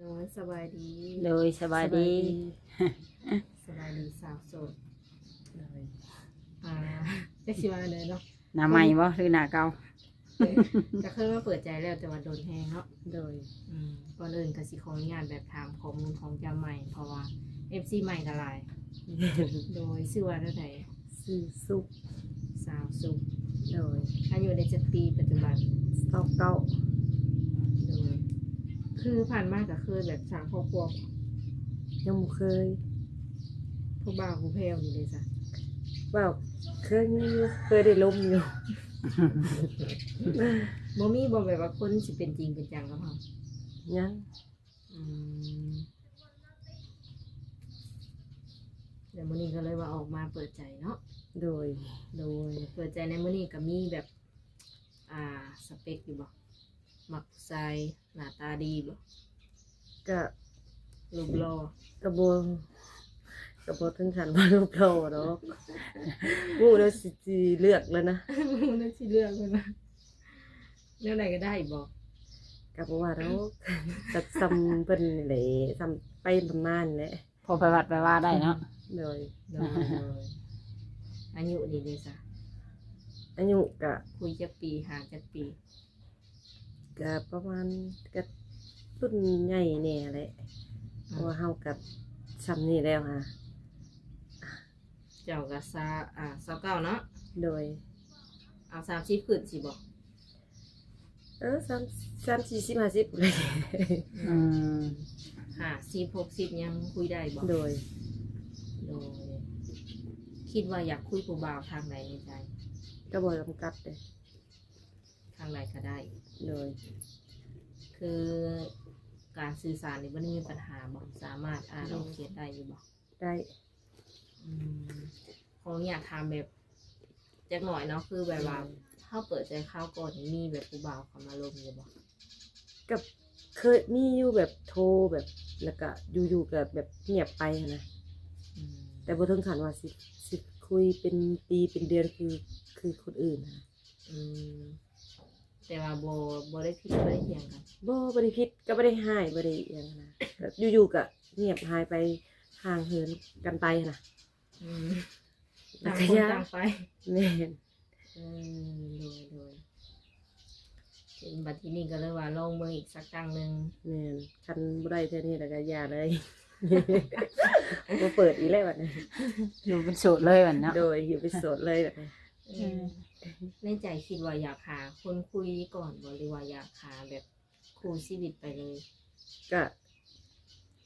ໂດຍ ສະບາຍດີ. ໂດຍ ສະບາຍດີ ສະບາຍດີ ສະບາຍດີສາວໂສດ. ໂດຍ ອ່າ ຈັກຊິວ່າແນວໃດເນາະ ໜ້າໃໝ່ບໍ່ ຫຼືໜ້າເກົ່າ? ເອີ ກໍເຄີຍມາເປີດໃຈແລ້ວ ແຕ່ວ່າດົນແຮງເນາະ. ໂດຍ ອືມ ກ່ອນອື່ນກໍຊິຂໍອະນຸຍາດແບບຖາມຂໍ້ມູນຂອງເຈົ້າໃໝ່ ເພາະວ່າເອັຟຊີໃໝ່ກໍຫຼາຍ. ໂດຍ ຊື່ວ່າແນວໃດ? ຊື່ສຸກ ສາວສຸກ. ໂດຍ ອາຍຸໄດ້ຈັກປີປັດຈຸບັນ? ຊາວເກົ້າ. ໂດຍ ຄືຜ່ານມາກໍເຄີຍແບບສ້າງຄອບຄົວບໍ່? ຍັງບໍ່ເຄີຍ. ຜູ້ບ່າວຜູ້ແພ້ວນີ້ເດ້ຊະ? ບ່າວເຄີຍມີຢູ່ ເຄີຍໄດ້ລົມຢູ່. ບໍ່ມີບໍ່ ແບບວ່າຄົນຊິເປັນຈິງເປັນຈັງກັບເຮົາ? ຍັງ. ອືມ ແລ້ວມື້ນີ້ກໍເລີຍວ່າອອກມາເປີດໃຈເນາະ. ໂດຍ ໂດຍ ເປີດໃຈໃນມື້ນີ້ກໍມີແບບ ອ່າ ສະເປັກຢູ່ບໍ່? ມັກຜູ້ຊາຍໜ້າຕາດີບໍ່? ກະ ຮູບຫຼໍ່ ກະບໍ່ ກະບໍ່ເຖິງຂັ້ນວ່າຮູບຫຼໍ່ດອກ. ຮູ້ແລ້ວຊິ ຊິເລືອກແລ້ວນະ ຮູ້ແລ້ວຊິເລືອກແລ້ວນະ. ແນວໃດກໍໄດ້ບໍ່? ກໍບໍ່ວ່າດອກ ກໍສ່ຳເພິ່ນນີ້ແຫຼະ ສ່ຳໄປປະມານນີ້ແຫຼະ ພໍໄປວັດໄປວາໄດ້ເນາະ. ໂດຍ ໂດຍ ໂດຍ. ອາຍຸນີ້ເດ້ຊະ? ອາຍຸກະ ຄຸຍຈັກປີ ຫາຈັກປີ? ກະປະມານ ກະລຸ້ນໃຫຍ່ແດ່ແຫຼະ ເພາະວ່າເຮົາກະສ່ຳນີ້ແລ້ວຫາ. ເຈົ້າກໍຊາ ອ່າ ຊາວເກົ້າເນາະ? ໂດຍ. ເອົາສາມສິບຂຶ້ນຊິບໍ່? ເອີ ສາມ ສາມສີ່ສິບ ຫ້າສິບ ອືມ ຫ້າສິບ ຫົກສິບ ຍັງຄຸຍໄດ້ບໍ່? ໂດຍ ໂດຍ. ຄິດວ່າຢາກຄຸຍຜູ້ບ່າວທາງໃດໃນໃຈ? ກໍບໍ່ຈຳກັດເດ້ ທາງໃດກໍໄດ້. ໂດຍ. ຄືການສື່ສານນີ້ບໍ່ໄດ້ມີບັນຫາບໍ່? ສາມາດອ່ານອອກຂຽນໄດ້ຢູ່ບໍ່? ໄດ້. ອືມ ຂໍອະນຸຍາດຖາມແບບຈັກໜ້ອຍເນາະ ຄືແບບວ່າ ອືມ ເຮົາເປີດໃຈຄາວກ່ອນນີ້ ມີແບບຜູ້ບ່າວເຂົ້າມາລົມຢູ່ບໍ່? ກໍເຄີຍມີຢູ່ ແບບໂທແບບ ແລ້ວກໍຢູ່ໆກໍແບບງຽບໄປຫັ້ນນະ. ອືມ ແຕ່ບໍ່ເຖິງຂັ້ນວ່າຊິ ຊິຄຸຍເປັນປີເປັນເດືອນຄື ຄືຄົນອື່ນນະ. ອືມ ແຕ່ວ່າບໍ່ ບໍ່ໄດ້ຜິດບໍ່ໄດ້ຖຽງກັນ? ບໍ່ ບໍ່ໄດ້ຜິດ ກໍບໍ່ໄດ້ຮ້າຍ ບໍ່ໄດ້ຫຍັງນະ ກໍຢູ່ໆກໍງຽບຫາຍໄປ ຫ່າງເຫີນກັນໄປນະ. ອືມ ຕ່າງຄົນຕ່າງໄປ. ແມ່ນ. ເອີ ໂດຍ ໂດຍ. ເປັນບັດທີນີ້ກໍເລີຍວ່າລອງເບິ່ງອີກສັກຕັ້ງໜຶ່ງ. ແມ່ນ. ຄັນບໍ່ໄດ້ເທື່ອນີ້ແລ້ວກໍຢ່າເລີຍ ບໍ່ເປີດອີກແລ້ວບັດນີ້ ຢູ່ເປັນໂສດເລີຍບັດເນາະ. ໂດຍ ຢູ່ເປັນໂສດເລີຍບັດນີ້. ເອີ ໃນໃຈຄິດວ່າຢາກຫາຄົນຄຸຍກ່ອນບໍ່ ຫຼືວ່າຢາກຫາແບບຄູ່ຊີວິດໄປເລີຍ? ກະ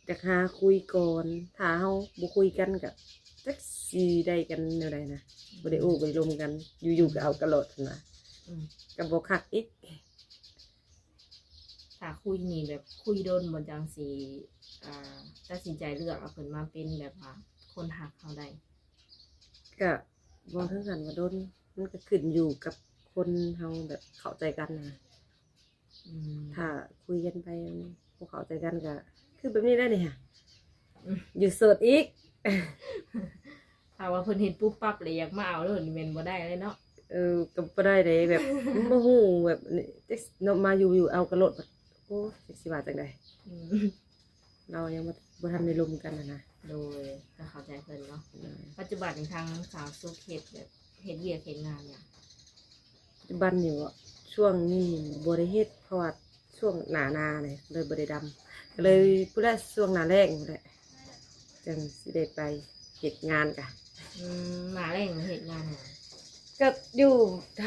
ຢາກຫາຄຸຍກ່ອນ ຖ້າເຮົາບໍ່ຄຸຍກັນກະຈັກຊິໄດ້ກັນແນວໃດນະ ອືມ ບໍ່ໄດ້ໂອ້ບໍ່ໄດ້ລົມກັນ ຢູ່ໆກໍເອົາກັນໂລດຫັ້ນນະ. ອືມ ກໍບໍ່ຄັກອີກ. ຖ້າຄຸຍນີ້ແບບຄຸຍດົນບໍ່ ຈັ່ງຊິ ອ່າ ຕັດສິນໃຈເລືອກເອົາເພິ່ນມາເປັນແບບວ່າຄົນຮັກເຮົາໄດ້? ກະບໍ່ເຖິງຂັ້ນວ່າດົນ ມັນກະຂຶ້ນຢູ່ກັບຄົນເຮົາແບບເຂົ້າໃຈກັນນະ. ອືມ ຖ້າຄຸຍກັນໄປບໍ່ເຂົ້າໃຈກັນກະຄືແບບນີ້ແຫຼະນີ້ຫະ. ອືມ ຢູ່ໂສດອີກ. ຖ້າວ່າເພິ່ນເຫັນປຸບປັບແລ້ວຢາກມາເອົາໂລດນີ້ແມ່ນບໍ່ໄດ້ເລີຍເນາະ. ເອີ ກໍບໍ່ໄດ້ເດ້ ແບບບໍ່ຮູ້ແບບນີ້ ຈັກເນາະ ມາຢູ່ໆເອົາກັນໂລດ ໂອ້ ຈັກຊິວ່າຈັ່ງໃດ. ອືມ ລາວຍັງບໍ່ ບໍ່ທັນໄດ້ລົມກັນຫັ້ນນະ. ໂດຍ ກໍເຂົ້າໃຈເພິ່ນເນາະ. ໂດຍ. ປັດຈຸບັນນີ້ທາງສາວສຸກເຮັດແບບ ເຮັດວຽກເຮັດງານຫຍັງ? ປັດຈຸບັນນີ້ບໍ? ຊ່ວງນີ້ບໍ່ໄດ້ເຮັດ ເພາະວ່າຊ່ວງໜ້ານານີ້ເລີຍບໍ່ໄດ້ດຳ ກໍເລີຍ ອືມ ພຸ້ນແຫຼະ ຊ່ວງໜ້າແລ້ງພຸ້ນແຫຼະ ຈັ່ງຊິໄດ້ໄປເຮັດງານກະ. ອືມ ໜ້າແລ້ງເຮັດງານຫຍັງ? ກໍຢູ່ໄທ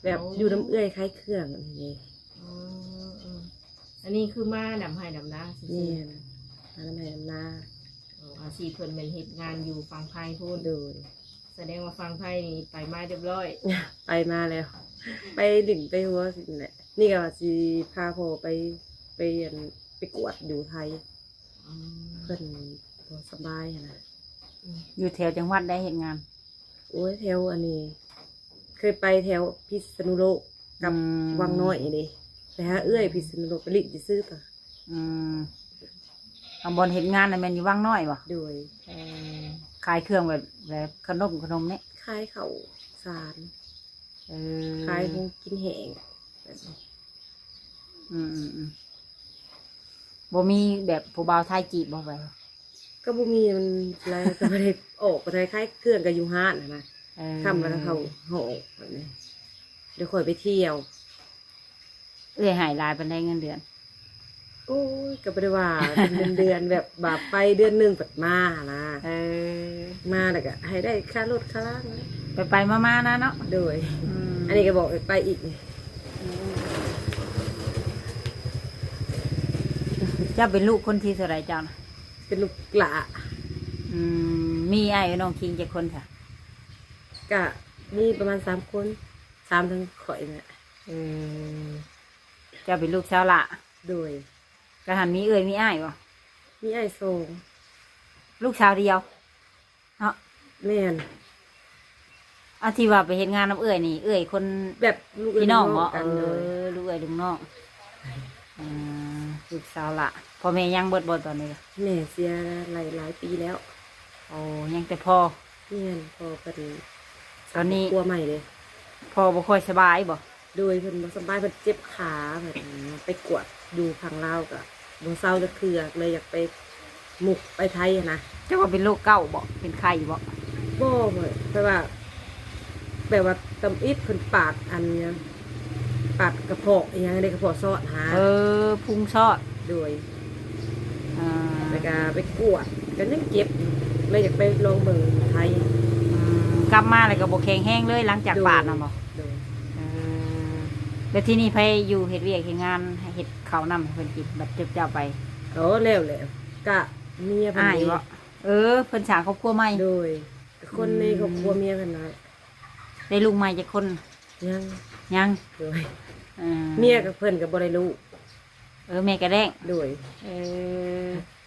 ແບບ ໂອ້ ຢູ່ນຳເອື້ອຍຂາຍເຄື່ອງນີ້. ອໍ ເອີ ອັນນີ້ຄືມາດຳໄຮ່ດຳນາຊື່ໆ? ແມ່ນ ມາດຳໄຮ່ດຳນາ. ອໍ ອາຊີບເພິ່ນແມ່ນເຮັດງານຢູ່ຝັ່ງໄທພຸ້ນ? ໂດຍ. ສະແດງວ່າຝັ່ງໄທນີ້ໄປມາຮຽບຮ້ອຍ? ໄປມາແລ້ວ ໄປຫຼິ້ນໄປຫົວຊີ້ແຫຼະ. ນີ້ກໍວ່າຊິພາພໍ່ໄປ ໄປອັນ ໄປກວດຢູ່ໄທ. ອືມ ເພິ່ນບໍ່ສະບາຍຫັ້ນນະ. ອືມ ຢູ່ແຖວຈັງຫວັດໃດເຮັດງານ? ໂອ້ຍ ແຖວອັນນີ້ ເຄີຍໄປແຖວພິສນຸໂລກກັບ ອືມ ວັງນ້ອຍນີ້ເດ້ ໄປຫາເອື້ອຍພິສນຸໂລກ ໄປຫຼິ້ນຊື່ໆ. ອືມ ເອົາ ບ່ອນເຮັດງານນະແມ່ນຢູ່ວັງນ້ອຍບໍ່? ໂດຍ. ເອີ ຂາຍເຄື່ອງແບບ ແບບຂະໜົມ ຂະໜົມນີ້? ຂາຍເຂົ້າສານ. ເອີ ຂາຍຂອງກິນແຫ້ງແບບນີ້. ອືມໆໆ. ບໍ່ມີແບບຜູ້ບ່າວໄທຈີບບໍ່? ໄປ ກໍບໍ່ມີ ມັນ ລາວກໍບໍ່ໄດ້ອອກໄປໃສ ຂາຍເຄື່ອງກໍຢູ່ຮ້ານຫັ້ນນະ. ເອີ ຄ່ຳແລ້ວກໍເຂົ້າຫ້ອງແບບນີ້ ດຽວຄ່ອຍໄປທ່ຽວ. ເອື້ອຍໃຫ້ຫຼາຍປານໃດເງິນເດືອນ? ໂອ້ຍ ກໍບໍ່ໄດ້ວ່າເປັນເດືອນໆ ແບບວ່າໄປເດືອນໜຶ່ງພັດມາຫັ້ນນະ. ເອີ ມາແລ້ວກໍໃຫ້ໄດ້ຄ່າລົດຄ່າລານ ໄປໆມາໆນະເນາະ. ໂດຍ ອືມ ອັນນີ້ກໍບອກໄປອີກ. ອືມ ເຈົ້າເປັນລູກຄົນທີເທົ່າໃດເຈົ້ານະ? ເປັນລູກຫຼ້າ. ອືມ ມີອ້າຍນ້ອງຄິງຈັກຄົນຊະ? ກະມີປະມານສາມຄົນ ສາມທັງຂ້ອຍນີ້ແຫຼະ. ເອີ ເຈົ້າເປັນລູກສາວຫຼ້າ. ໂດຍ ກະຫັ້ນມີເອື້ອຍມີອ້າຍບໍ່? ມີອ້າຍສອງ. ລູກສາວດຽວເນາະ? ແມ່ນ. ອັນທີ່ວ່າໄປເຮັດງານນຳເອື້ອຍນີ້ ເອື້ອຍຄົນ ແບບລູກເອື້ອຍ ພີ່ນ້ອງ ລູກນ້ອງ ບໍ່? ກັນ. ເອີ ໂດຍ ລູກເອື້ອຍລູກນ້ອງ. ອືມ ລູກສາວຫຼ້າ. ພໍ່ແມ່ຍັງເບິດບໍ່ຕອນນີ້? ແມ່ເສຍຫຼາຍ ຫຼາຍປີແລ້ວ. ໂອ້ ຍັງແຕ່ພໍ່. ແມ່ນ ພໍ່ເພິ່ນ ຕອນນີ້ ຄອບຄົວໃໝ່ເດ້. ພໍ່ບໍ່ຄ່ອຍສະບາຍບໍ່? ໂດຍ ເພິ່ນບໍ່ສະບາຍ ເພິ່ນເຈັບຂາ ເພິ່ນໄປກວດຢູ່ຝັ່ງລາວກໍບໍ່ເຊົາຈັກເທື່ອ ເລີຍຢາກໄປມຸກໄປໄທຫັ້ນນະ. ເຈົ້າວ່າເປັນໂລກເກົາບໍ່? ເປັນໄຂ້ບໍ່? ບໍ່ ເພາະວ່າ ແບບວ່າຕຳອິດເພິ່ນປາດອັນຫຍັງ ປາດກະເພາະອີຫຍັງເດ້ ກະເພາະຊອດຫາ. ເອີ ພຸງຊອດ. ໂດຍ ອ່າ ແລ້ວກໍໄປກວດກໍຍັງເຈັບຢູ່ ເລີຍຢາກໄປລອງເບິ່ງໄທ. ອືມ ກັບມາແລ້ວກໍບໍ່ແຂງແຮງເລີຍ ຫຼັງຈາກ ໂດຍ ປາດນະບໍ່? ໂດຍ ເອີ ແລ້ວທີນີ້ໃຜຢູ່ເຮັດວຽກເຮັດງານ ເຮັດເຂົ້ານຳໃຫ້ເພິ່ນກິນ ບັດເຈົ້າໄປ? ໂອ້ ແລ້ວແຫຼະ ກະເມຍເພິ່ນ. ອ້າຍ ເດ້ ບໍ່? ເອີ ເພິ່ນສ້າງຄອບຄົວໃໝ່. ໂດຍ ຄົນໃນຄອບຄົວເມຍເພິ່ນນະ. ໄດ້ລູກໃໝ່ຈັກຄົນ? ຍັງ ຍັງ. ໂດຍ ເອີ ເມຍກັບເພິ່ນກໍບໍ່ໄດ້ລູກ. ເອີ ແມ່ກະແລ້ງ. ໂດຍ ເອີ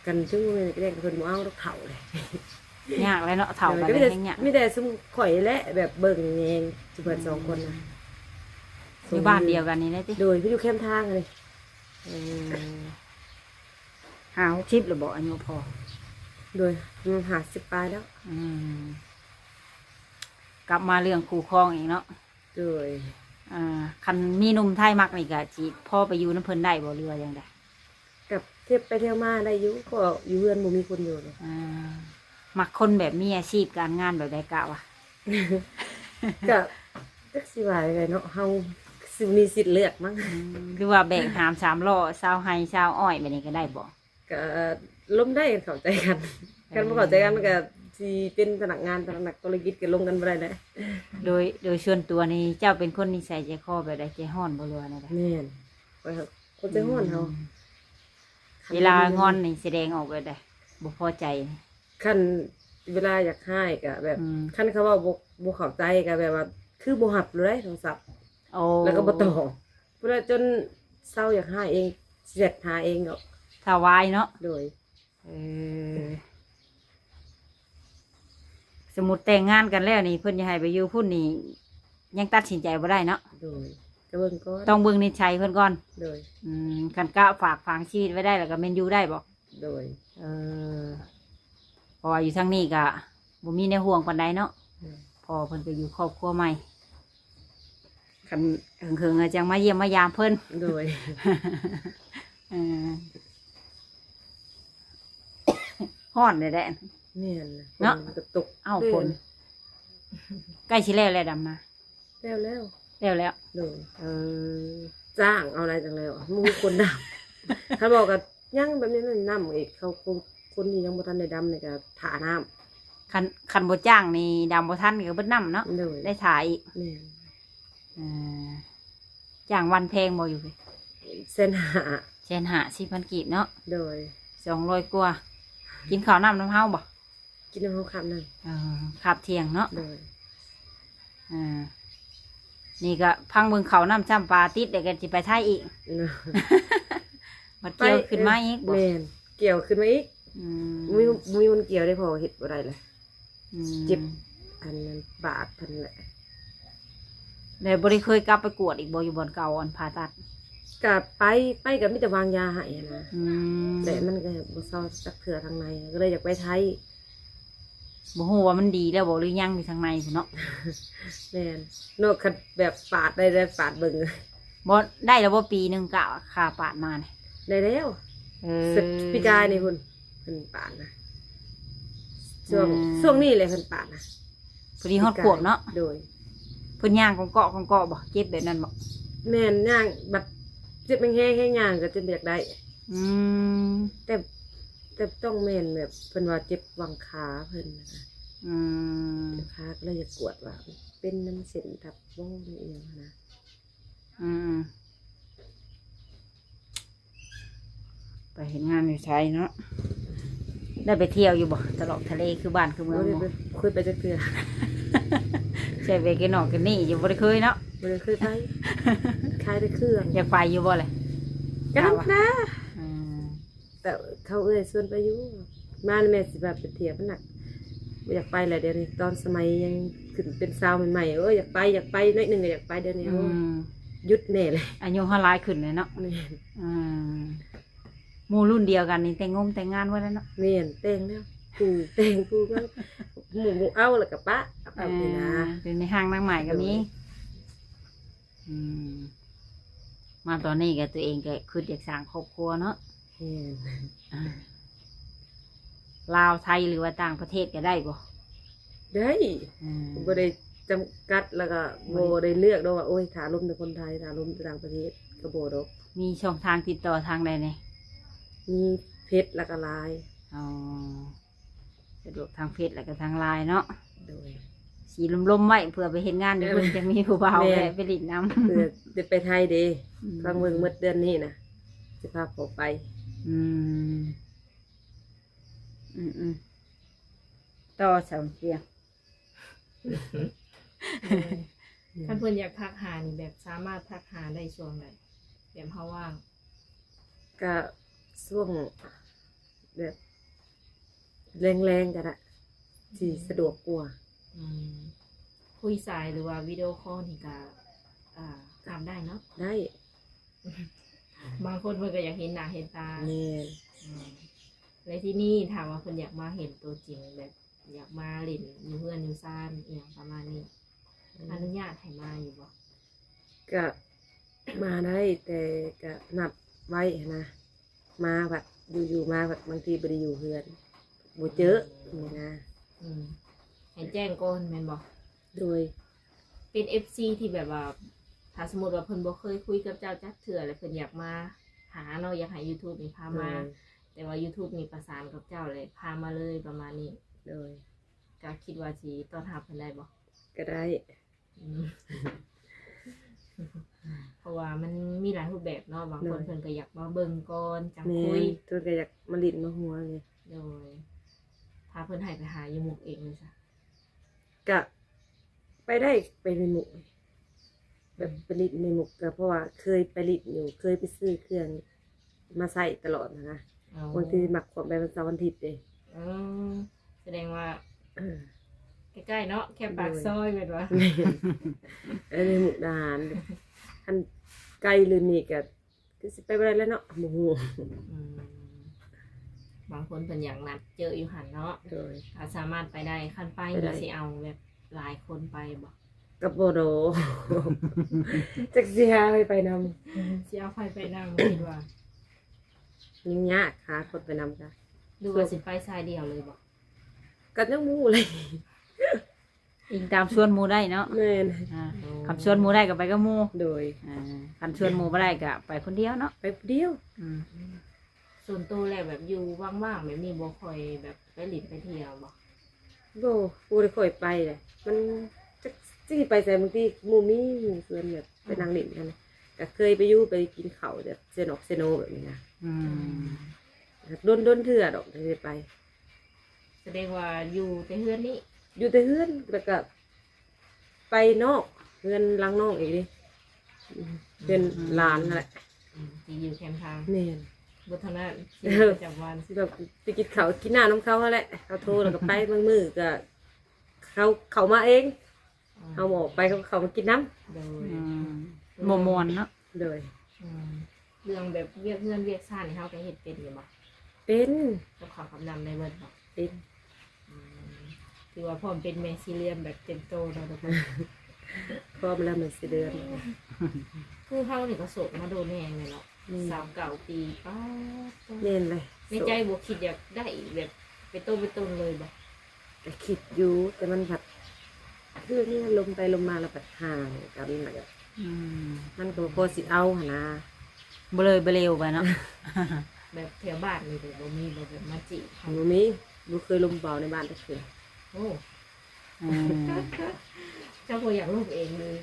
ຄັນຖືວ່າແມ່ກະແລ້ງ ເພິ່ນບໍ່ເອົາດອກ ເຖົ້າເລີຍ. ຍາກແຫຼະເນາະ ເຖົ້າ ໂດຍ ກໍມີແຕ່ ແມ່ນຫຍັງ ມີແຕ່ຊຸມຂ້ອຍແຫຼະ ແບບເບິ່ງແຍງຊຸມເພິ່ນ ອືມ ສອງຄົນນະ. ຢູ່ບ້ານດຽວກັນນີ້ແຫຼະຕິ? ໂດຍ ເພິ່ນຢູ່ແຄມທາງນີ້. ເອີ ຫ້າຫົກສິບແລ້ວບໍ່ ອາຍຸພໍ່? ໂດຍ ປະມານຫ້າສິບປາຍແລ້ວ. ອືມ ກັບມາເລື່ອງຄູ່ຄອງອີກເນາະ. ໂດຍ ອ່າ ຄັນມີໜຸ່ມໄທມັກນີ້ກະຊິພໍໄປຢູ່ນຳເພິ່ນໄດ້ບໍ່ ຫຼືວ່າຈັ່ງໃດ? ກັບທຽບໄປທຽບມາໄດ້ຢູ່ ເພາະຢູ່ເຮືອນບໍ່ມີຄົນຢູ່ເດ້. ອ່າ ມັກຄົນແບບມີອາຊີບການງານແບບໃດກະວ່າ? ກະຈັກຊິວ່າຈັ່ງໃດເນາະ ເຮົາຊິມີສິດເລືອກມັ້ງ. ອືມ ຫຼືວ່າແບກຫາມສາມລໍ້ ຊາວໄຮ່ຊາວອ້ອຍແບບນີ້ກໍໄດ້ບໍ່? ກໍລົມໄດ້ ຄັນເຂົ້າໃຈກັນ. ເອີ ຄັນບໍ່ເຂົ້າໃຈກັນກໍຊິເປັນພະນັກງານ ພະນັກທຸລະກິດກໍລົມກັນບໍ່ໄດ້ແຫຼະ. ໂດຍ ໂດຍສ່ວນຕົວນີ້ເຈົ້າເປັນຄົນນິໄສໃຈຄໍແບບໃດ? ໃຈຮ້ອນບໍ່ ຫຼືວ່າແນວໃດ? ແມ່ນ ຂ້ອຍຄົນໃຈຮ້ອນເຮົາ. ອືມ ເວລາງອນນີ້ສະແດງອອກແບບໃດ ບໍ່ພໍໃຈ? ຄັນເວລາຢາກຮ້າຍກໍແບບ ອືມ ຄັນເຂົາເວົ້າບໍ່ ບໍ່ເຂົ້າໃຈກໍແບບວ່າ ຄືບໍ່ຮັບເລີຍໂທລະສັບ. ໂອ້ ແລ້ວກໍບໍ່ຕອບ. ພຸ້ນລະ ຈົນເຊົາຢາກຮ້າຍເອງ ແຊັດຫາເອງດອກ ຖ້າວາຍເນາະ. ໂດຍ ເອີ ສົມມຸດແຕ່ງງານກັນແລ້ວນີ້ ເພິ່ນຢາກໃຫ້ໄປຢູ່ພຸ້ນນີ້ ຍັງຕັດສິນໃຈບໍ່ໄດ້ເນາະ. ໂດຍ ກໍເບິ່ງກ່ອນ ຕ້ອງເບິ່ງນິໄສເພິ່ນກ່ອນ. ໂດຍ ອືມ ຄັນກະຝາກຝັງຊີວິດໄວ້ໄດ້ແລ້ວກໍແມ່ນຢູ່ໄດ້ບໍ່? ໂດຍ ເອີ ເພາະວ່າຢູ່ທາງນີ້ກະບໍ່ມີແນວຫ່ວງປານໃດເນາະ. ອືມ ພໍ່ເພິ່ນກໍຢູ່ຄອບຄົວໃໝ່ ຄັນເຫິງໆ ອາດຈັ່ງມາຢ້ຽມມາຢາມເພິ່ນ. ໂດຍ ເອີ ຮ້ອນແດ່ໆ. ແມ່ນ ເນາະ ຝົນກໍຕົກ. ເອົ້າ ເດ້ ຝົນ ໃກ້ຊິແລ້ວແລ້ວດຳນາ. ແລ້ວແລ້ວ ແລ້ວແລ້ວ. ໂດຍ ເອີ ຈ້າງເອົາໄດ້ຈັ່ງແລ້ວ ບໍ່ມີຄົນດຳ. ຄັນບອກກໍຍັງແບບນີ້ ນ້ຳອີກ ເຂົາຄົນ ຄົນທີ່ຍັງບໍ່ທັນໄດ້ດຳນີ້ກໍຖ້ານ້ຳ. ຄັນ ຄັນບໍ່ຈ້າງນີ້ດຳບໍ່ທັນ ກໍເບິດນ້ຳເນາະ. ໂດຍ ໄດ້ຖ້າອີກ. ແມ່ນ ເອີ ຈ້າງວັນແພງບໍ່ຢູ່ພີ້? ແສນຫ້າ. ແສນຫ້າ ສີ່ພັນກີບເນາະ. ໂດຍ ສອງຮ້ອຍກວ່າ. ກິນເຂົ້ານ້ຳນຳເຮົາບໍ່? ກິນນຳເຮົາຄາບໜຶ່ງ. ເອີ ຄາບທ່ຽງເນາະ. ໂດຍ ເອີ ນີ້ກໍພັງເບິ່ງເຂົ້ານ້ຳຊ້ຳປາຕິດ ແລ້ວກໍຊິໄປໄທອີກ. ເນາະ ບັດກ່ຽວຂຶ້ນມາອີກບໍ່? ແມ່ນ ກ່ຽວຂຶ້ນມາອີກ. ອືມ ບໍ່ມີ ບໍ່ມີຄົນກ່ຽວເດ້ ເພາະວ່າເຮັດບໍ່ໄດ້ແຫຼະ. ອືມ ເຈັບອັນນັ້ນບາດເພິ່ນແຫຼະ. ແລ້ວບໍ່ໄດ້ເຄີຍກັບໄປກວດອີກບໍ່ ຢູ່ບ່ອນເກົ່າ ອັນຜ່າຕັດ? ກະໄປ ໄປກໍມີແຕ່ວາງຢາໃຫ້ຫັ້ນນະ. ອືມ ແຕ່ມັນກໍບໍ່ເຊົາຈັກເທື່ອທາງໃນ ກໍເລີຍຢາກໄປໄທ. ບໍ່ຮູ້ວ່າມັນດີແລ້ວບໍ່ ຫຼືຍັງຢູ່ທາງໃນພຸ້ນເນາະ. ແມ່ນເນາະ ຄັນແບບປາດໄດ້ ໄດ້ປາດເບິ່ງ. ບໍ່ໄດ້ແລ້ວບໍ່ ປີໜຶ່ງກະຄ່າປາດມານີ້? ໄດ້ແລ້ວ. ເອີ ປີກາຍນີ້ພຸ້ນ ເພິ່ນປານນະ ຊ່ວງ ອືມ ຊ່ວງນີ້ແຫຼະເພິ່ນປານນະ ພໍດີຮອດຂວບເນາະ. ໂດຍ ເພິ່ນຍ່າງກອງເກາະກອງເກາະບໍ່? ເຈັບແບບນັ້ນບໍ່? ແມ່ນ ຍ່າງບັດເຈັບແຮງໆ ແຮງຍ່າງກໍຈົນບໍ່ຢາກໄດ້. ອືມ ແຕ່ ແຕ່ຕ້ອງແມ່ນແບບເພິ່ນວ່າເຈັບຫວ່າງຂາເພິ່ນນະ. ອືມ ຂາກໍເລີຍຢາກກວດວ່າເປັນນຳເສັ້ນທັບບໍ່ ຫຼືອີ່ຫຍັງນະ. ອືມ ໄປເຮັດງານຢູ່ໄທເນາະ ໄດ້ໄປທ່ຽວຢູ່ບໍ່? ຕະຫຼອກທະເລຄືບ້ານຄືເມືອງບໍ່? ບໍ່ໄດ້ໄປ ເຄີຍໄປຈັກເທື່ອ. ໃຊ່ ໄປກິນນອກກິນນີ້ຢູ່ ບໍ່ໄດ້ເຄີຍເນາະ? ບໍ່ໄດ້ເຄີຍໄປ ຂາຍແຕ່ເຄື່ອງ. ຢາກໄປຢູ່ບໍ່ລະ? ກະນຳນະ. ອືມ ແຕ່ເຂົາເອື້ອຍຊວນໄປຢູ່ ມາແມ່ຊິພາໄປທ່ຽວ ມັນໜັກ ບໍ່ຢາກໄປແລ້ວດຽວນີ້. ຕອນສະໄໝຍັງຂຶ້ນເປັນສາວໃໝ່ໆ ໂອ້ຍ ຢາກໄປ ຢາກໄປ ໜ້ອຍໜຶ່ງກໍຢາກໄປ. ດຽວນີ້ ອືມ ໂອ້ຍ ຢຸດແນ່ເລີຍ ອາຍຸເຮົາຫຼາຍຂຶ້ນແລ້ວເນາະ. ແມ່ນ ອືມ ໝູ່ລຸ້ນດຽວກັນນີ້ແຕ່ງງົມແຕ່ງງານເບິດແລ້ວເນາະ. ແມ່ນ ແຕ່ງແລ້ວ ຜູ້ແຕ່ງຜູ້ງານ ໝູ່ ໝູ່ເອົາແລ້ວກໍປະ ເອົາໄປນະ. ເອີ ເປັນແມ່ຮ້າງນາງໝ້າຍກໍມີ. ໂດຍ ອືມ ມາຕອນນີ້ກໍຕົວເອງກໍຄິດຢາກສ້າງຄອບຄົວເນາະ. ແມ່ນ ອ່າ ລາວ ໄທ ຫຼືວ່າຕ່າງປະເທດກໍໄດ້ບໍ່? ໄດ້ ອືມ ບໍ່ໄດ້ຈຳກັດ ແລ້ວກໍບໍ່ໄດ້ເລືອກດອກວ່າ ໂອ້ຍ ຖ້າລົມແຕ່ຄົນໄທ ຖ້າລົມແຕ່ຕ່າງປະເທດກໍບໍ່ດອກ. ມີຊ່ອງທາງຕິດຕໍ່ທາງໃດແດ່? ມີເຟສ ແລ້ວກໍລາຍ. ອໍ ສະດວກທາງເຟສ ແລ້ວກໍທາງລາຍເນາະ. ໂດຍ ສີລົມໆໄວ້ ເພື່ອໄປເຮັດງານຢູ່ ເອີ ເພິ່ນຈະມີຜູ້ບ່າວ ແມ່ນ ແວະໄປຫຼິ້ນນຳ ເພື່ອຈະໄປໄທເດ້. ອືມ ຟັງເບິ່ງໝົດເດືອນນີ້ນະ ຊິພາພໍ່ໄປ. ອືມ ອືມໆ ຕໍ່ສາວເຈຍ. ຄັນເພິ່ນຢາກທັກຫານີ້ ແບບສາມາດທັກຫາໄດ້ຊ່ວງໃດ ແບບເຮົາວ່າງ? ກະຊ່ວງແບບແລງໆກໍໄດ້ ຊິສະດວກກວ່າ. ອືມ ຄຸຍສາຍ ຫຼືວ່າວິດີໂອຄໍນີ້ກະ ອ່າ ຮັບໄດ້ເນາະ? ໄດ້ ບາງຄົນເພິ່ນກໍຢາກເຫັນໜ້າເຫັນຕາ. ແມ່ນ ອືມ ແລະ ທີນີ້ຖ້າວ່າເພິ່ນຢາກມາເຫັນຕົວຈິງ ແບບຢາກມາຫຼິ້ນຢູ່ເຮືອນຢູ່ຊານ ອີ່ຫຍັງປະມານນີ້ ອືມ ອະນຸຍາດໃຫ້ມາຢູ່ບໍ່? ກະມາໄດ້ ແຕ່ກະນັດໄວ້ຫັ້ນນະ ມາພັດ ຢູ່ໆມາພັດ ບາງທີບໍ່ໄດ້ຢູ່ເຮືອນ ບໍ່ເຈີ ອືມ ນີ້ນະ. ອືມ ໃຫ້ແຈ້ງກ່ອນແມ່ນບໍ່? ໂດຍ ເປັນເອັຟຊີທີ່ແບບວ່າ ຖ້າສົມມຸດວ່າເພິ່ນບໍ່ເຄີຍຄຸຍກັບເຈົ້າຈັກເທື່ອ ແລ້ວເພິ່ນຢາກມາຫາເນາະ ຢາກໃຫ້ຢູທູບນີ້ພາມາ ໂດຍ ແຕ່ວ່າຢູທູບນີ້ປະສານກັບເຈົ້າ ແລ້ວພາມາເລີຍ ປະມານນີ້. ໂດຍ ກະຄິດວ່າຊິຕ້ອນຮັບເພິ່ນໄດ້ບໍ່? ກະໄດ້. ອືມ ເພາະວ່າມັນມີຫຼາຍຮູບແບບເນາະ ບາງຄົນ ໂດຍ ເພິ່ນກໍຢາກມາເບິ່ງກ່ອນ ຈັ່ງຄຸຍ. ແມ່ນ ເພິ່ນກໍຢາກມາຫຼິ້ນມາຫົວເລີຍ. ໂດຍ ຖ້າເພິ່ນໃຫ້ໄປຫາຢູ່ມຸກເອງເລີຍຊະ? ກະໄປໄດ້ ໄປໃນມຸກ ແບບ ອືມ ໄປຫຼິ້ນໃນມຸກ ກໍເພາະວ່າເຄີຍໄປຫຼິ້ນຢູ່ ເຄີຍໄປຊື້ເຄື່ອງ ມາໃຊ້ຕະຫຼອດຫັ້ນນະ. ອໍ ບາງທີມັກຂວບໄປວັນເສົາວັນອາທິດເດ້. ເອີ ສະແດງວ່າ ເອີ ໃກ້ໆເນາະ ແຄ່ປາກຊອຍແມ່ນບໍ່? ໂດຍ ແມ່ນ ເອີ ໃນມຸກດາຫານ ຄັນໄກເລີຍນີ້ກໍຄືຊິໄປບໍ່ໄດ້ແລ້ວເນາະ ບໍ່ຮູ້. ອືມ ບາງຄົນເພິ່ນຢາກນັດເຈີຢູ່ຫັ້ນເນາະ. ໂດຍ ກໍສາມາດໄປໄດ້ ຄັນໄປ ໄປໄດ້ ນີ້ຊິເອົາແບບ ຫຼາຍຄົນໄປບໍ່? ກໍບໍ່ດອກ ຈັກຊິຫາໃຜໄປນຳ. ຊິເອົາໃຜໄປນຳ ຄິດວ່າ? ຍັງຍາກ ຫາຄົນໄປນຳກະ ຫຼືວ່າຊິໄປຊາຍດຽວເລີຍບໍ່? ກໍຍັງບໍ່ຮູ້ເລີຍ ອີງຕາມຊວນໝູ່ໄດ້ເນາະ. ແມ່ນ ອ່າ ໂອ້ ຄັນຊວນໝູ່ໄດ້ກໍໄປກັບໝູ່. ໂດຍ ອ່າ ຄັນຊວນໝູ່ບໍ່ໄດ້ກໍໄປຄົນດຽວເນາະ. ໄປຜູ້ດຽວ. ອືມ ອືມ ສ່ວນໂຕແລ້ວແບບຢູ່ວ່າງໆແບບນີ້ ບໍ່ຄ່ອຍແບບໄປຫຼິ້ນໄປທ່ຽວບໍ່? ບໍ່ ບໍ່ໄດ້ຄ່ອຍໄປເດ ມັນຈັກຊິໄປໃສ. ບາງທີໝູ່ມີໝູ່ຊວນແບບໄປ ອືມ ນັ່ງຫຼິ້ນຫັ້ນນະ ກະເຄີຍໄປຢູ່ ໄປກິນເຂົ້າແບບເຊນອກເຊໂນແບບນີ້ນະ. ອືມ ດົນໆເທື່ອດອກໄດ້ໄປ. ສະແດງວ່າຢູ່ແຕ່ເຮືອນນີ້? ຢູ່ແຕ່ເຮືອນ ແລ້ວກະ ໄປນອກ ເຮືອນຫຼັງນ້ອງອີກເດ້ ເຮືອນ ອືມ ຫຼານຫັ້ນແຫຼະ ອືມ ທີ່ຢູ່ແຄມທາງ. ແມ່ນ ບໍ່ເທົ່ານັ້ນ ຊີວິດປະຈຳວັນ ແບບໄປກິນເຂົ້າກິນນ້ຳນຳເຂົາຫັ້ນແຫຼະ ເຂົາໂທແລ້ວກໍໄປ ບາງມື້ກໍເຂົາເຂົ້າມາເອງ. ອືມ ເຮົາບໍ່ອອກໄປ ເຂົາກໍເຂົ້າມາກິນນຳ. ໂດຍ ອືມ ບໍ່ມ່ວນເນາະ. ໂດຍ ອືມ ເລື່ອງແບບວຽກເຮືອນວຽກຊານນີ້ ເຮົາກໍເຮັດເປັນຢູ່ບໍ່? ເປັນ ກັບເຂົ້າກັບນ້ຳໄດ້ເບິດບໍ່? ເປັນ. ອືມ ຖືວ່າພ້ອມເປັນແມ່ສີເຮືອນແບບເຕັມໂຕແລ້ວທຸກຄົນ. ພ້ອມແລ້ວແມ່ສີເຮືອນ. ຄືເຮົານີ້ກໍໂສດມາດົນແຮງແລ້ວເນາະ. ແມ່ນ ຊາວເກົ້າປີ ປາດໂທ້ ແມ່ນເລີຍ. ໃນໃຈບໍ່ຄິດຢາກໄດ້ແບບເປັນໂຕເປັນຕົນເລີຍບໍ່? ກໍຄິດຢູ່ ແຕ່ມັນພັດ ຄືນີ້ລົມໄປລົມມາແລ້ວພັດຫ່າງກັນ ແລ້ວກໍ ອືມ ມັນກໍບໍ່ພໍຊິເອົາຫັ້ນນະ ບໍ່ເລີຍບໍ່ເລວໄປເນາະ. ແບບແຖວບ້ານນີ້ບໍ່ມີບໍ່ ແບບມາຈີບເຮົາ? ບໍ່ມີ ບໍ່ເຄີຍລົມເບົາໃນບ້ານຈັກເທື່ອ. ໂອ້ ອືມ ເຈົ້າບໍ່ຢາກລົມເອງເລີຍ?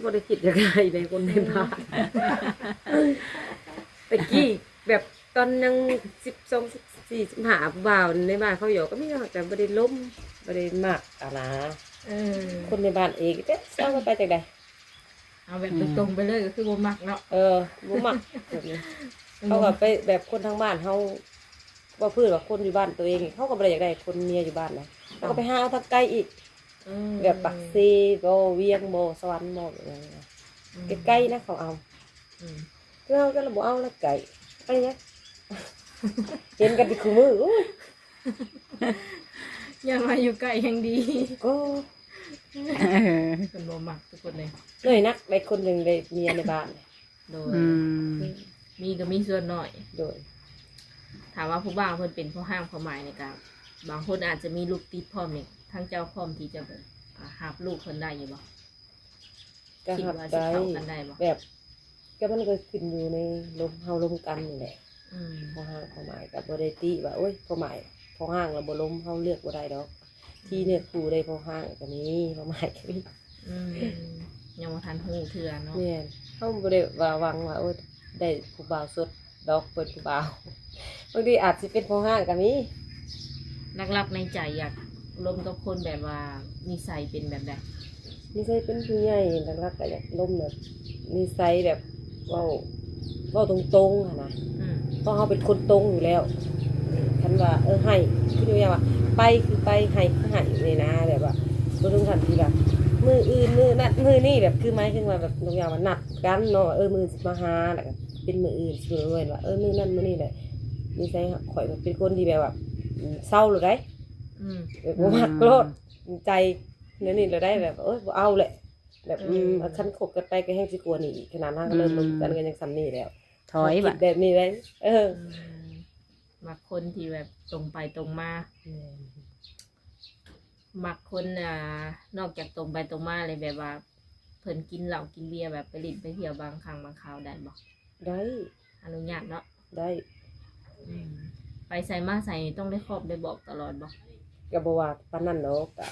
ບໍ່ໄດ້ຄິດຢາກໄດ້ເດ້ຄົນໃນບ້ານ. ແຕ່ກີ້ແບບຕອນຍັງສິບສອງ ສິບສີ່ ສິບຫ້າ ຜູ້ບ່າວໃນບ້ານເຂົາຢອກກໍມີ ເຮົາກໍບໍ່ໄດ້ລົມ ບໍ່ໄດ້ມັກຫັ້ນນະ. ເອີ ຄົນໃນບ້ານເອງ ແຕ່ເອົາກັນໄປຈັ່ງໃດ? ເອົາແບບ ອືມ ຕົງໆໄປເລີຍກໍຄືບໍ່ມັກເນາະ. ເອີ ບໍ່ມັກແບບນີ້. ອືມ ເຂົາກໍໄປແບບຄົນທາງບ້ານເຮົາ ເວົ້າພື້ນວ່າຄົນຢູ່ບ້ານຕົວເອງ ເຂົາກໍບໍ່ໄດ້ຢາກໄດ້ຄົນເມຍຢູ່ບ້ານນະ ເຂົາກໍໄປຫາເອົາທາງໄກອີກ. ເອີ ແບບປາກເຊບໍ ວຽງບໍ ສະຫວັນບໍ ແບບນັ້ນນະ. ອືມ ໃກ້ໆນະເຂົາເອົາ. ອືມ ຄືເຮົາກໍລະບໍ່ເອົາລະ ໄກ ໄປຫຍັງ ເຫັນກັນແຕ່ຄູ່ມື້. ໂອ້ຍ ຢ້ານວ່າຢູ່ໃກ້ແຮ່ງດີ ກໍ ເອີ ເພິ່ນບໍ່ມັກທຸກຄົນເລີຍ. ເອີຍ ໜ້ອຍນັກໄດ້ຄົນໜຶ່ງໄດ້ເມຍໃນບ້ານ. ໂດຍ ອືມ ມີກໍມີສ່ວນໜ້ອຍ. ໂດຍ ຖ້າວ່າຜູ້ບ່າວເພິ່ນເປັນພໍ່ຮ້າງພໍ່ໝ້າຍນີ້ກໍ ບາງຄົນອາດຈະມີລູກຕິດພ້ອມນີ້ ທາງເຈົ້າພ້ອມທີ່ຈະແບບ ອາ ຮັບລູກເພິ່ນໄດ້ຢູ່ບໍ່? ກໍຮັບໄດ້ ຄິດວ່າຊິເຂົ້າກັນໄດ້ບໍ່? ແບບ ກໍມັນກໍຂຶ້ນຢູ່ໃນລົມ ເຮົາລົມກັນນີ້ແຫຼະ. ອືມ ພໍ່ຮ້າງພໍ່ໝ້າຍກໍບໍ່ໄດ້ຕິວ່າ ໂອ້ຍ ພໍ່ໝ້າຍ ພໍ່ຮ້າງລະບໍ່ລົມ ເຮົາເລືອກບໍ່ໄດ້ດອກ. ທີ່ເລືອກຄູ່ໄດ້ພໍ່ຮ້າງກໍມີ ພໍ່ໝ້າຍກໍມີ. ອືມ ຍັງບໍ່ທັນຮູ້ເທື່ອເນາະ. ແມ່ນ ເຮົາບໍ່ໄດ້ວ່າຫວັງວ່າ ໂອ້ຍ ໄດ້ຜູ້ບ່າວສົດດອກ ເປັນຜູ້ບ່າວ ບາງທີອາດຊິເປັນພໍ່ຮ້າງກໍມີ. ຫຼັກໆໃນໃຈຢາກລົມກັບຄົນແບບວ່ານິໄສເປັນແບບໃດ? ນິໄສເປັນຜູ້ໃຫຍ່ ຫຼັກໆກໍຢາກລົມແບບນິໄສແບບເວົ້າ ເວົ້າຕົງໆຫັ້ນນະ. ອືມ ເພາະເຮົາເປັນຄົນຕົງຢູ່ແລ້ວ ຄັນວ່າ ເອີ ໃຫ້ ຄືຍົກຢ່າງວ່າ ໄປຄືໄປ ໃຫ້ຄືໃຫ້ນີ້ນະ ແບບວ່າບໍ່ເຖິງຂັ້ນທີ່ວ່າ ມື້ອື່ນ ມື້ນັ້ນ ມື້ນີ້ ແບບຄືໝາຍເຖິງວ່າແບບຍົກຢ່າງວ່ານັດກັນເນາະ ເອີ ມື້ຊິມາຫາ ແລ້ວກໍເປັນມື້ອື່ນ ຊິເວົ້າວ່າ ເອີ ມື້ນັ້ນມື້ນີ້ແຫຼະ. ນິໄສຂ້ອຍແບບເປັນຄົນທີ່ແບບວ່າ ອືມ ເຊົາໂລດໃດ໋. ອືມ ແບບບໍ່ມັກໂລດ ໃຈແນວນີ້ໂລດໃດ໋ ແບບ ໂອ້ຍ ບໍ່ເອົາແຫຼະ ແບບ ອືມ ອືມ ຄັນຄົບກັນໄປກໍແຮ່ງຊິກວ່ານີ້ອີກ ຂະໜາດເຮົາກໍເລີ່ມລົມກັນ ອືມ ກໍຍັງສ່ຳນີ້ແລ້ວ. ຖອຍ ມັກຄິດແບບນີ້ໄດ໋. ເອີ ອືມ ມັກຄົນທີ່ແບບຕົງໄປຕົງມາ. ແມ່ນ ມັກຄົນ ອ່າ ນອກຈາກຕົງໄປຕົງມາແລ້ວ ແບບວ່າເພິ່ນກິນເຫຼົ້າກິນເບຍ ແບບໄປຫຼິ້ນໄປທ່ຽວບາງຄັ້ງບາງຄາວໄດ້ບໍ່? ໄດ້ ອະນຸຍາດເນາະ. ໄດ້ ອືມ ໄປໃສມາໃສນີ້ຕ້ອງໄດ້ຄອບໄດ້ບອກຕະຫຼອດບໍ່? ກໍບໍ່ວ່າປານນັ້ນດອກ ກໍ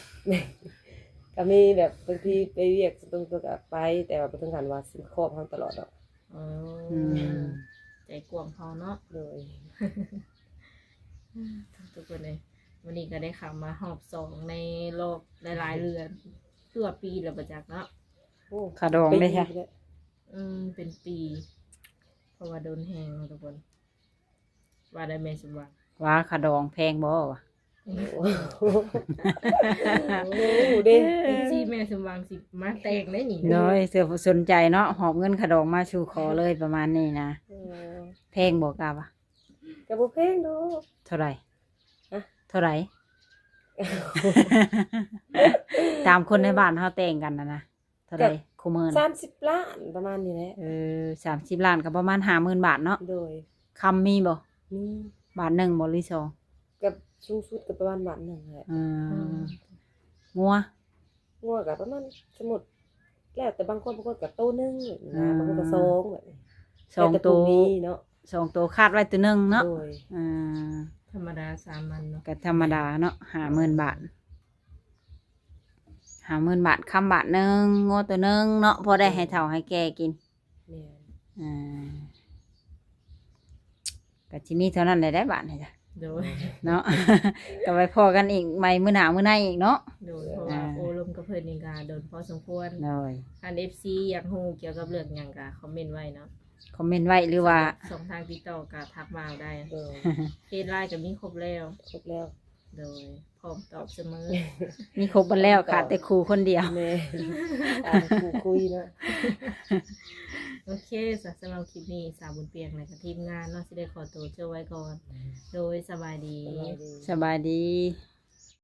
ກໍມີແບບບາງທີໄປວຽກສ່ວນຕົວກໍໄປ ແຕ່ວ່າບໍ່ເຖິງຂັ້ນວ່າຊິມາຄອບເຮົາຕະຫຼອດດອກ. ອໍ ອືມ ໃຈກວ້າງພໍເນາະ. ໂດຍ ທຸກຄົນເອີຍ ມື້ນີ້ກໍໄດ້ເຂົ້າມາຮອບສອງໃນລອບຫຼາຍໆເດືອນ ເກືອບປີແລ້ວບໍ່ຈັກເນາະ. ໂອ້ ຄ່າດອງເດ້ ເປັນປີແລ້ວ. ອືມ ເປັນປີ ເພາະວ່າດົນແຮງເນາະທຸກຄົນ. ວ່າໄດ້ແມ່ສົມຫວັງ ວ່າຄ່າດອງແພງບໍ່ວະ? ໂອ້ ເດ້ ເອັຟຊີ ແມ່ສົມຫວັງຊິມາແຕ່ງໄດ້ນີ້. ໂດຍ ເທື່ອຜູ້ສົນໃຈເນາະ ຫອບເງິນຄ່າດອງມາສູ່ຂໍເລີຍ ປະມານນີ້ນະ. ເອີ ແພງບໍ່ ກະວ່າ? ກະບໍ່ແພງດອກ. ເທົ່າໃດ? ຮະ? ເທົ່າໃດ? ຕາມຄົນໃນບ້ານເຮົາແຕ່ງກັນນະນະ. ເທົ່າໃດຄູ່ມື້? ສາມສິບລ້ານປະມານນີ້ແຫຼະ. ເອີ ສາມສິບລ້ານກໍປະມານຫ້າໝື່ນບາດເນາະ. ໂດຍ ຄຳມີບໍ່? ມີ ບາດໜຶ່ງບໍ່ ຫຼືສອງ? ກໍສູງສຸດກໍປະມານບາດໜຶ່ງແຫຼະ. ອືມ ອືມ ງົວ? ງົວກໍປະມານ ສົມມຸດ ແລ້ວແຕ່ບາງຄົນ ບາງຄົນກໍໂຕໜຶ່ງນະ ອືມ ບາງຄົນກໍສອງແບບນີ້. ສອງໂຕ ແຕ່ຜູ້ມີເນາະ ສອງໂຕຄາດໄວ້ໂຕໜຶ່ງເນາະ. ໂດຍ ອືມ ທຳມະດາສາມັນເນາະ ກໍທຳມະດາເນາະ. ຫ້າໝື່ນບາດ ຫ້າໝື່ນບາດ ຄຳບາດໜຶ່ງ ງົວໂຕໜຶ່ງເນາະ ພໍໄດ້ໃຫ້ເຖົ້າໃຫ້ແກ່ກິນ. ແມ່ນ ອ່າ ກໍຊິມີເທົ່ານັ້ນແຫຼະໄດ໋ບາດນີ້. ໂດຍ ເນາະ ກໍໄວ້ພໍ້ກັນອີກໃໝ່ມື້ໜ້າມື້ໃນອີກເນາະ. ໂດຍ ເພາະວ່າ ອ່າ ໂອ້ລົມກັບເພິ່ນນີ້ກໍດົນພໍສົມຄວນ. ໂດຍ ຄັນເອັຟຊີຢາກຮູ້ກ່ຽວກັບເລື່ອງຫຍັງກໍຄອມເມັນໄວ້ເນາະ ຄອມເມັນໄວ້ ຫຼືວ່າຊ່ອງທາງຕິດຕໍ່ກໍທັກມາເອົາໄດ້. ໂດຍ ເຟສ ໄລນ໌ ກໍມີຄົບແລ້ວ ຄົບແລ້ວ. ໂດຍ ພ້ອມຕອບສະເໝີ. ມີຄົບໝົດແລ້ວ ຂາດແຕ່ຄູຄົນດຽວ. ແມ່ນ ຂາດແຕ່ຄູຄຸຍເນາະ. ໂອເຄ ສະ ສຳລັບຄລິບນີ້ ສາວບຸນປຽງ ແລະ ກໍທີມງານເນາະ ຊິໄດ້ຂໍໂຕຈົບໄວ້ກ່ອນ. ໂດຍ ສະບາຍດີ ສະບາຍດີ ສະບາຍດີ.